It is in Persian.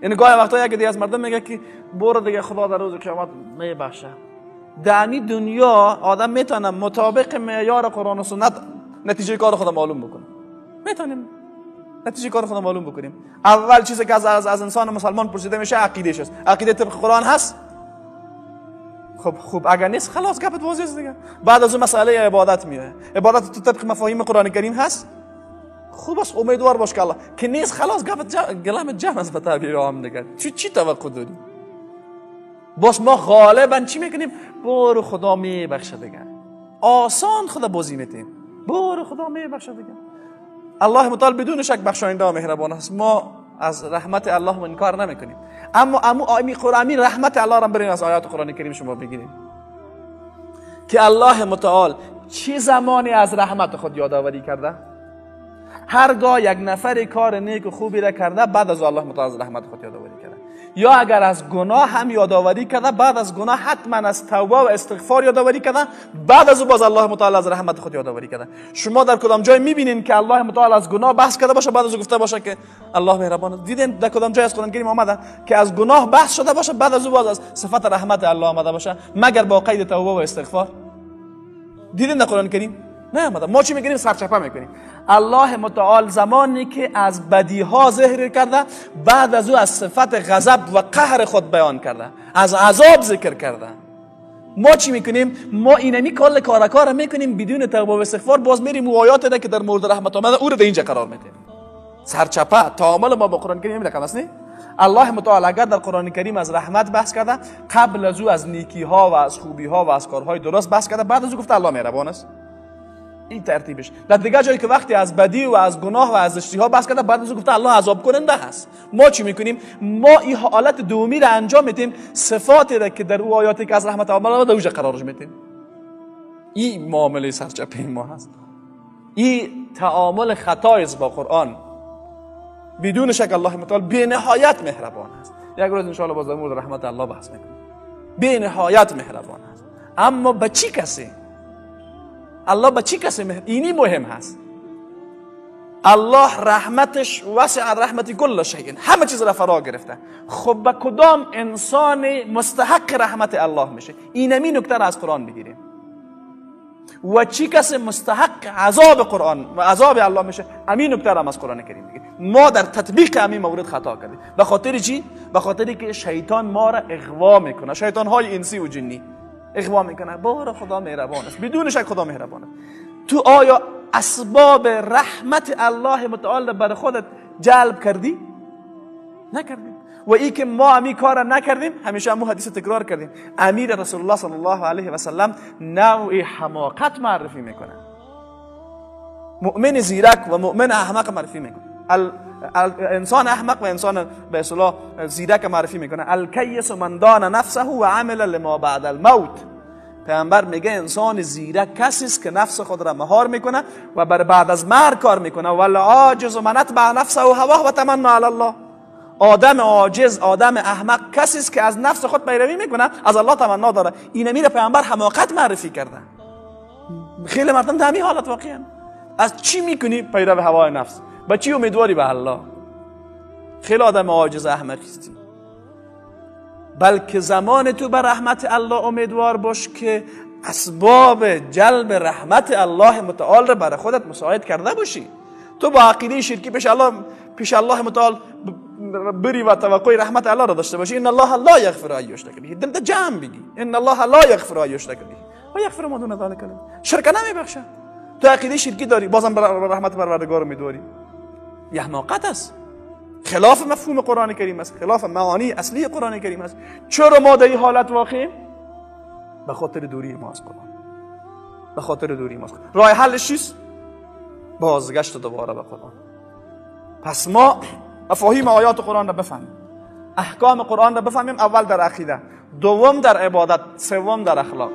یعنی گاهی وقتا یکی دیگه از مردم میگه که برو دیگه خدا در روز قیامت میبخشه. دعنی دنیا آدم میتونه مطابق معیار قرآن و سنت نتیجه کار خود معلوم بکنه. میتونیم نتیجه کار خود معلوم بکنیم. اول چیزی که از انسان مسلمان پرسیده میشه عقیده‌ش است. عقیده طبق قرآن هست؟ خب اگر نیست خلاص گپت واضح است دیگه. بعد از اون مسئله عبادت میاد. عبادت تو طبق مفاهیم قرآن کریم هست؟ خوب است، امیدوار باش که الله که نیست خلاص گپت گلم جمع است به تعبیر عام دیگه. چی توقع داری؟ باز ما غالبا چی میکنیم؟ برو خدا میبخشه دیگه. آسان خدا بازی میتیم. برو خدا میبخشه دیگه. الله متعال بدون شک بخشاینده و مهربان است. ما از رحمت الله انکار نمیکنیم، اما قرآنی رحمت الله را برین از آیات قرآن کریم شما بگیریم که الله متعال چه زمانی از رحمت خود یادآوری کرده؟ هرگاه یک نفر کار نیک و خوبی را کرده بعد از الله متعال از رحمت خود یادآوری کرده، یا اگر از گناه هم یادآوری کرده بعد از گناه حتما از توبه و استغفار یادآوری کرده، بعد از او باز الله متعال از رحمت خود یادآوری کرده. شما در کدام جای میبینین که الله متعال از گناه بحث کرده باشه بعد از او گفته باشه که الله مهربان است؟ دیدین در کدام جای از قرآن کریم آمده که از گناه بحث شده باشه بعد از او باز از صفت رحمت الله آمده باشه مگر با قید توبه و استغفار؟ دیدین در قرآن کریم؟ نه آمده. ما چی میکنیم؟ سرچپه میکنیم. الله متعال زمانی که از بدیها ذکر کرده بعد از او از صفت غضب و قهر خود بیان کرده، از عذاب ذکر کرده. ما چی میکنیم؟ ما اینمی کل کارکار میکنیم بدون توبه و استغفار، باز میریم و آیات ده که در مورد رحمت آمده او رو در اینجا قرار میدیم. سرچپه تعامل ما با قرآن کریم رقم است. نه الله متعال اگر در قرآن کریم از رحمت بحث کرده قبل از او از نیکی ها و از خوبی ها و از کارهای درست بحث کرده، بعد از او گفته الله مهربان است. این ترتیبش. در دیگه جایی که وقتی از بدی و از گناه و از زشتی ها بحث کرده بعد از او گفته الله عذاب کننده هست. ما چی میکنیم؟ ما این حالت دومی را انجام میدیم، صفاتی را که در او آیاتی که از رحمت الله در اوج قرارش میدیم. این معامله سرچپه ما هست. این تعامل خطای است با قرآن. بدون شک الله متعال بی نهایت مهربان است. یک روز ان شاء الله باز در مورد رحمت الله بحث میکنیم. بی نهایت مهربان است. اما به چی کسی؟ الله به چی کسی اینی مهم هست. الله رحمتش وسع رحمتی کل شیء، همه چیز را فرا گرفته. خب به کدام انسان مستحق رحمت الله میشه؟ اینمی نکته را از قرآن بگیریم. و چی کسی مستحق عذاب قرآن و عذاب الله میشه؟ همین نکته را از قرآن کریم بگیریم. ما در تطبیق همین مورد خطا کردیم. به خاطر چی؟ به خاطر که شیطان ما را اغوا میکنه. شیطان های انسی و جنی اغوا میکنه. بار خدا مهربان است، بدون شک خدا مهربان است. تو آیا اسباب رحمت الله متعال بر خودت جلب کردی؟ نکردیم. و ای که ما همی کار نکردیم، همیشه همون حدیث تکرار کردیم. امیر رسول الله صلی الله علیه و سلم نوع حماقت معرفی میکنه. مؤمن زیرک و مؤمن احمق معرفی میکنه. انسان احمق و انسان به اصطلاح زیرک معرفی میکنه. الکیس من دان نفسه و عمل لما بعد الموت. پیامبر میگه انسان زیرک کسی است که نفس خود را مهار میکنه و بر بعد از مرگ کار میکنه. والعاجز من اتبع نفسه هواه و تمنى علی الله. آدم عاجز، آدم احمق کسی است که از نفس خود پیروی میکنه، از الله تمنا داره. این امیر پیامبر حماقت معرفی کرده. خیلی مردم در همین حالت واقعا. از چی میکنی؟ پیرو هوای نفس. با چی امیدواری؟ به الله. خیلی آدم عاجز احمقی هستی. بلکه زمان تو به رحمت الله امیدوار باش که اسباب جلب رحمت الله متعال را برای خودت مساعد کرده باشی. تو با عقیده شرکی پیش الله متعال بری و توقع رحمت الله را داشته باشی. ان الله لا یغفر ان یشرک به. دلت جمع بگی ان الله لا یغفر ان یشرک به و یغفر ما دون ذلک. شرک نمیبخشه. تو عقیده شرکی داری بازم بر رحمت پروردگار امیدواری. یه حماقت است. خلاف مفهوم قرآن کریم است، خلاف معانی اصلی قرآن کریم است. چرا ما در این حالت واقعیم؟ به خاطر دوری ما از قرآن. به خاطر دوری ما از قرآن. راه حلش چیست؟ بازگشت دوباره به قرآن. پس ما مفاهیم آیات قرآن را بفهمیم، احکام قرآن را بفهمیم، اول در عقیده، دوم در عبادت، سوم در اخلاق.